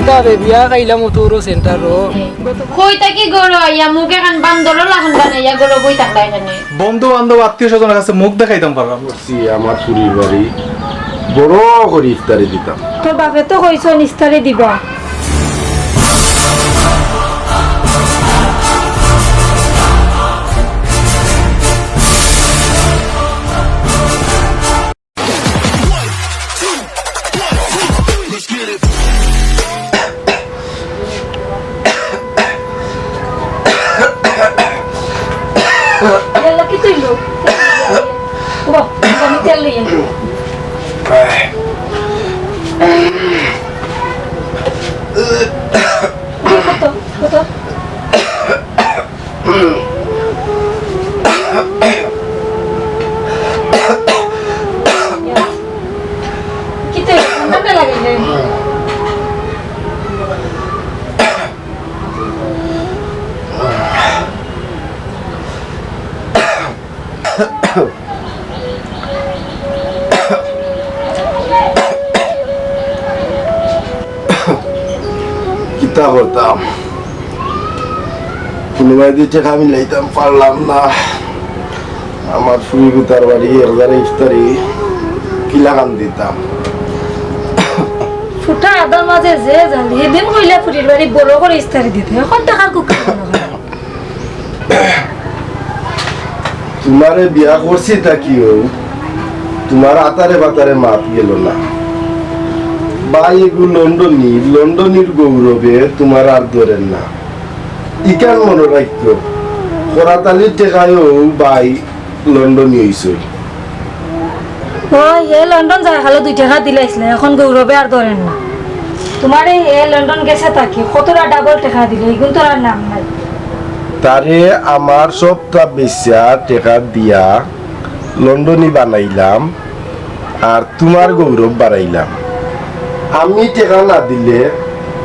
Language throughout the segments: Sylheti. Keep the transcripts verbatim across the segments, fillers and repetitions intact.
তবে বিয়া খাইলাম অত বড় সেন্টারো। কই থাকি ঘরো আইয়া মুখ এখান বান্দরর লাখান বানাইয়া ঘরো বই থাকলা এখানে। বন্ধু বান্ধব আত্মীয় স্বজনের কাছে মুখ দেখাইতাম পারলাম না। করছি আমার ফুরির বাড়ি বড় করি ইফতারি দিতাম। তোর বাপে তো কইছইন ইফতারি দিবা। ইয়াল্লা, কিতা অইলো? বাহ, আমি তেল লই আনি। কত, কত? কিতা অইলো? ঠান্ডা লাগে রে। কিতা করতাম? কুনুবায়দি টেকা মিলাইতাম পারলাম না। আমার ফুরি পুতার বাড়ি এক হাজার ইফতারি কিলাখান দিতাম? ফুটা আদার মাঝে যে জালি, এদিন কইলা ফুরির বাড়ি বড় করি ইফতারি দিতে, অখন টেকার কুক্কা মনো করে। তুমারে বিয়া করছি তা কিও, তুমার আতারে বাতারে মাত গেল না। বাই এগু লন্ডনী, লন্ডনীর গৌরবে তুমার আর ধরের না। ইখান মনো রাখিও, করাতালির টেকায়ও বাই লন্ডনী অইছইন। ও, হে লন্ডন যাইয়া খালি দুই টেকা দিলাইছলা, অখন গৌরবে আর ধরের না। তুমারে হে লন্ডন গেছে থাকি কতটা ডাবল টেকা দিলে, ইগুন তো আর নাম নাই। তারে আমার সবটা বেচা টেকা দিয়া লন্ডনী বানাইলাম, আর তুমার গৌরব বাড়াইলাম। আমি টেকা না দিলে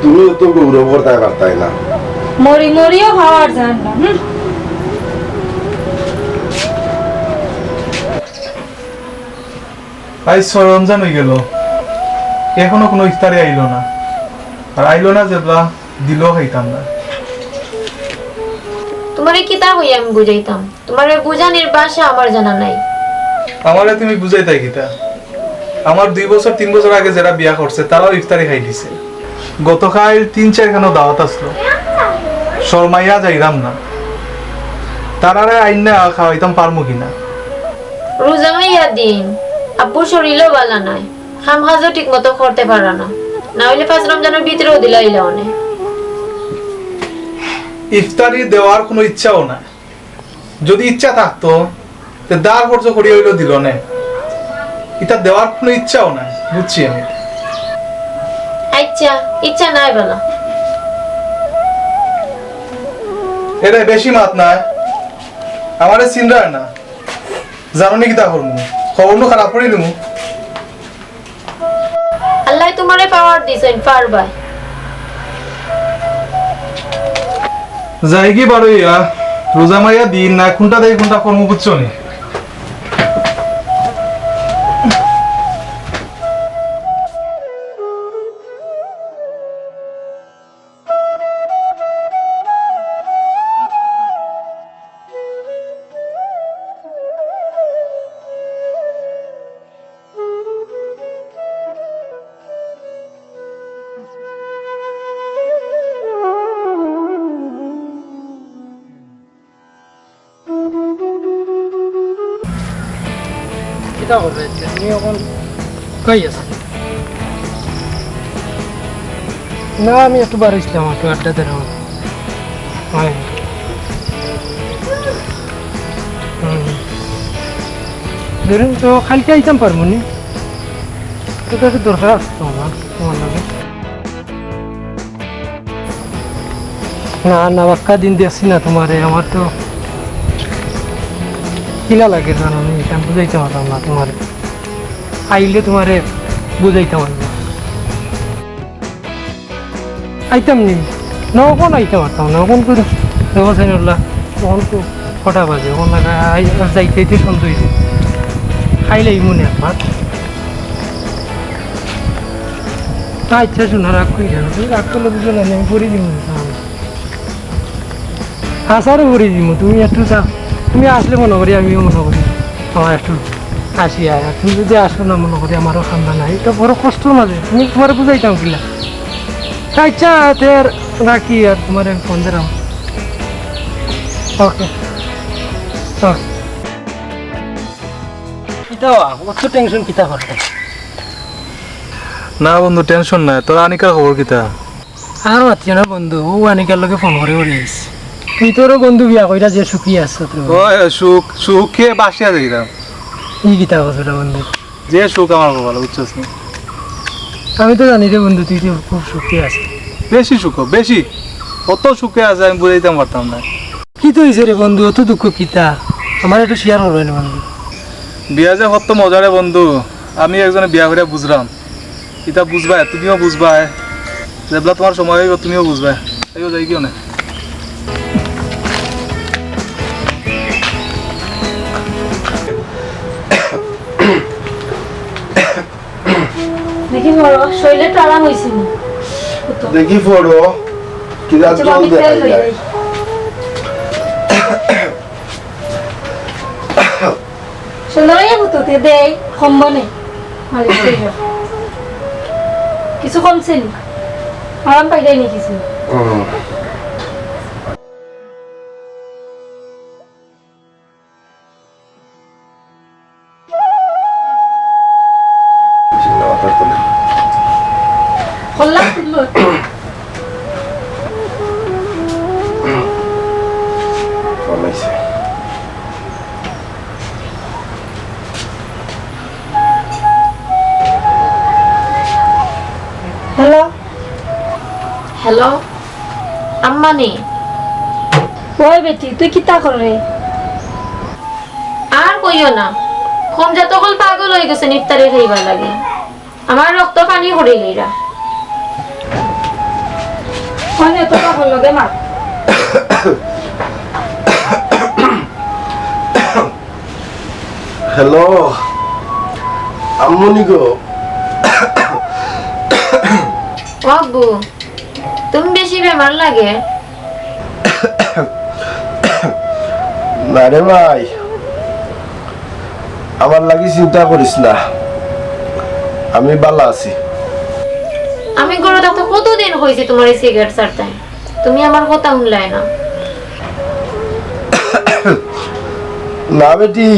তুমি অত গৌরব করতায় পারতায় না। মরি মরিও খাওয়ার যার না, হুম। আইজ ছয় রমজান অইগেল, এখনো কুনু ইফতারি আইলো না। আর আইলো না যেবলা, দিলেও খাইতাম না। তুমারে কিতা কইয়া আমি বুঝাইতাম? তুমারে বুঝানির ভাষা আমার জানা নাই। আমারে তুমি বুঝাইতায় কিতা? আমার দুই বছর, তিন বছর আগে যেরা বিয়া করছে, তারাও ইফতারি খাইলিছে। গতকাইল তিন চাইরখানো দাওয়াত আছলো, শরমাইয়া যাইরাম না। তারারে আইন্না খাওয়াইতাম পারমু কিনা? রোজা মাইয়া দিন, আব্বুর শরীরও বালা নাই, কাম কাজও ঠিক মতো করতে পারা না, না অইলে পাঁচ রমজানর ভিতরেও দিলাইলা অনে। ইফতারি দেওয়ার কুনু ইচ্ছাও নাই। যুদি ইচ্ছা থাকতো, তে ধার কর্জ করি অইলেও দিলো নে। ইতা দেওয়ার কুনু ইচ্ছাও নাই, বুঝছি আমি। আইচ্ছা, ইচ্ছা নাই বালা। এরে, বেশি মাত নাই, আমারে চিনরায় না। জানো নি কিতা করমু? খবর নু খারাপ করি দিমু। আল্লায় তুমারে পাওয়ার দিছইন, পারবায়। যাইগি বারইয়া, রোজা মাইয়া দিন না, কুনটা দেই কুনটা করমু, বুঝছো নি? কিতা করবে তুমি অখন? কই আছে? না, আমি একটু বারইছলাম, একটু আড্ডা দিলাম। হয়। হুম। ধরুন তো কাইলকে আইতাম পারমু নি? তো একটু দরকার আছে তো আমার, তুমার লগে। না, না, বাক্কা দিন দেখছি না তুমারে, আমার তো কিলা লাগে জানো নি, ইটা বুঝাইতাম পারতাম না তুমারে। আইলে তুমারে বুঝাইতাম পারতাম। আইতাম নি? না, অখন আইতাম পারতাম না, অখন তো দেওয়া চাই না, অখন তো কটা বাজে, অখন লাগা আই-, আর যাইতে যাইতে সন্ধ্যা অইব। খাইলে এই মনে একবার। আচ্ছা, শোনো, রাগ করি কেন? তুমি রাগ করলে বুঝো না, আমি পড়ি দিব। আসারও পড়ি দিব, তুমি একটু চা-, তুমি আসলে মনে করি, আমিও মনে করি আমার একটু আসি। আর তুমি যদি আসো না, মনে করি আমারও খান্দা নাই, এটা বড় কষ্ট মাঝে, তুমি তোমার বুঝাইতাম কিলা। আচ্ছা, তে আর রাখি, আর তোমার ফোন দিলাম। ওকে। ওকে। কিতা, অত টেনশন কিতা করতে? না বন্ধু, টেনশন নাই। তোর আনিকার খবর কিতা? আর মাতিও না বন্ধু, ও আনিকার লগে ফোন করে করে আইস। তুই তোরও বন্ধু বিয়া কইরা যে সুখী আছো তো। ও, সুখ, সুখে বাসিয়া যাইলাম। ই কিতা কথা বন্ধু? যে সুখ আমার কপালে, বুঝছস নি? আমি তো জানি রে বন্ধু, তুই তো খুব সুখে আছিস। বেশি সুখ, বেশি। কত সুখে আছে আমি বুঝাইতাম পারতাম না। কিতা অইছে রে বন্ধু, অত দুঃখ কিতা? আমার একটু শেয়ার করবে না বন্ধু? বিয়া যে কত মজা রে বন্ধু, আমি একজনে বিয়া করিয়া বুঝলাম। ইতা বুঝবায়, তুমিও বুঝবায়। যেবলা তোমার সময় অইব, তুমিও বুঝবায়। আইও, যাই কিও না। দেখি বড়, শরীরে তো আরাম অইছে নি? দেখি বড়, কিতা আচ্ছা, জল আমি দেখা তেল লই যায়। যাই। সুন্দর অইয়া বুতুতে দেই, কমবো নে। মালিশ করিও। কিছু কমছে নি? আরাম পাইলাই নি কিছু? হুম। কল্লা তুললো। ফোন আইছে। হ্যালো। হ্যালো, আম্মা নি? ওই বেটি, তুই কিতা করে? আর কইও না, কমজাত অকল পাগল অই গেছে ইফতারি খাইবার লাগি। আমার রক্ত পানি করি লইরা। মানে তো পাগল লগে মাত। হ্যালো, আম্মনি গো। ও আব্বু, তুমি বেশি বেমার লাগে? না রে ভাই, আমার লাগি চিন্তা করিস না, আমি ভালা আছি। আমি ঘরো থাকতে কতদিন কইছি তোমার এই সিগারেট ছাড়তে, তুমি আমার কথা হুনলায় না। না বেটি,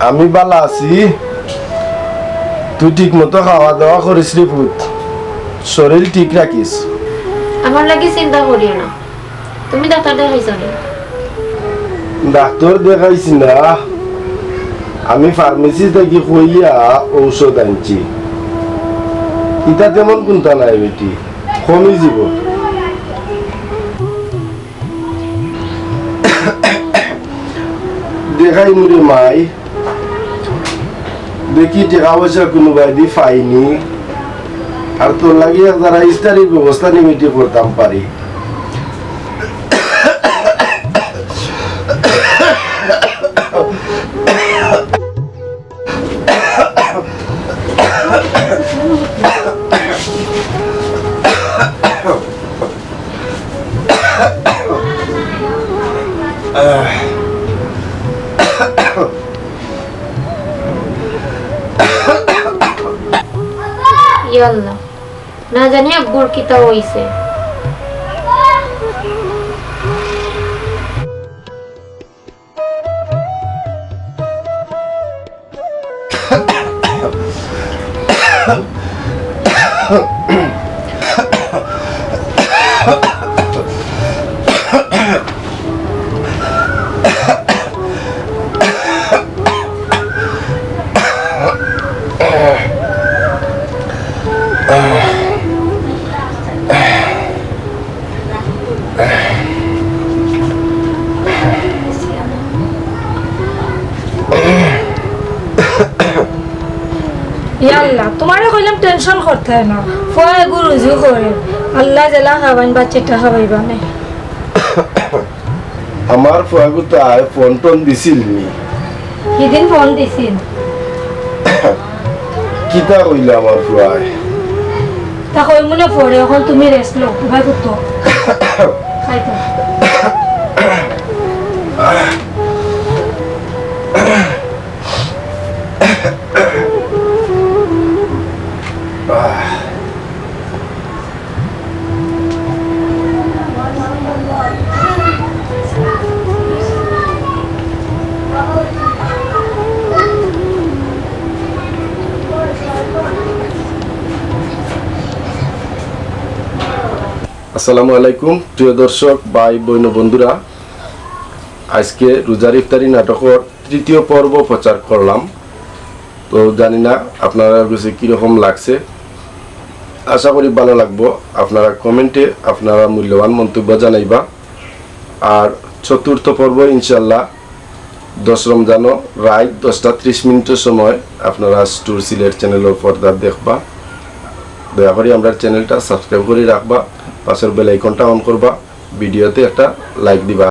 আমি ভালা আছি। তুই ঠিক মতো খাওয়া দাওয়া করিস রে পুত, শরীর ঠিক রাখিস। আমার লাগি চিন্তা করিও না। তুমি ডাক্তার দেখাইছো নি? ডাক্তার দেখাইছি না, আমি ফার্মেসি থাকি কইয়া ঔষধ আনছি। ইতা তেমন কুন্তা নাই বেটি, কমি যিবো। দেখাইমু রে মাই, দেখি টেকা পয়সা কুনুবায়দি পাইনি, আর তোর লাগি এক জারা ইফতারির ব্যবস্থা নিমিটি করতাম পারি। ইয়া আল্লাহ, না জানি আব্বুর কিতা অইছে। ইয়া আল্লাহ, তুমারে কইলাম টেনশন করতায় না। ফুয়া এগু রুজু করে। আল্লায় যেলা খাবাইন, বাচ্চাটা খাবাইবা নে। আমার ফুয়াগুতায় ফোন টোন দিছিল নি? হিদিন ফোন দিছিল। কিতা কইলা আমার ফুয়ায়? তা কই মনে পড়ে, অখন তুমি রেস্ট লও, উবাই করতো। খাইতো। আসসালামু আলাইকুম প্রিয় দর্শক, ভাই, বইন, বন্ধুরা। আইজকে রোজার ইফতারি নাটকর তৃতীয় পর্ব প্রচার করলাম। তো জানি না আপনারার গেছে কিরকম লাগছে, আশা করি ভালা লাগবো। আপনারা কমেন্টে আপনারা মূল্যবান মন্তব্য জানাইবা। আর চতুর্থ পর্ব ইনশাল্লাহ দশ রমজানো রাইত দশটা ত্রিশ মিনিটর সময় আপনারা স্টুর সিলেট চ্যানেলর পর্দাত দেখবা। দয়া করি আমরার চ্যানেলটা সাবস্ক্রাইব করি রাখবা, পাশর বেল আইকনটা অন করবা, ভিডিওতে একটা লাইক দিবা।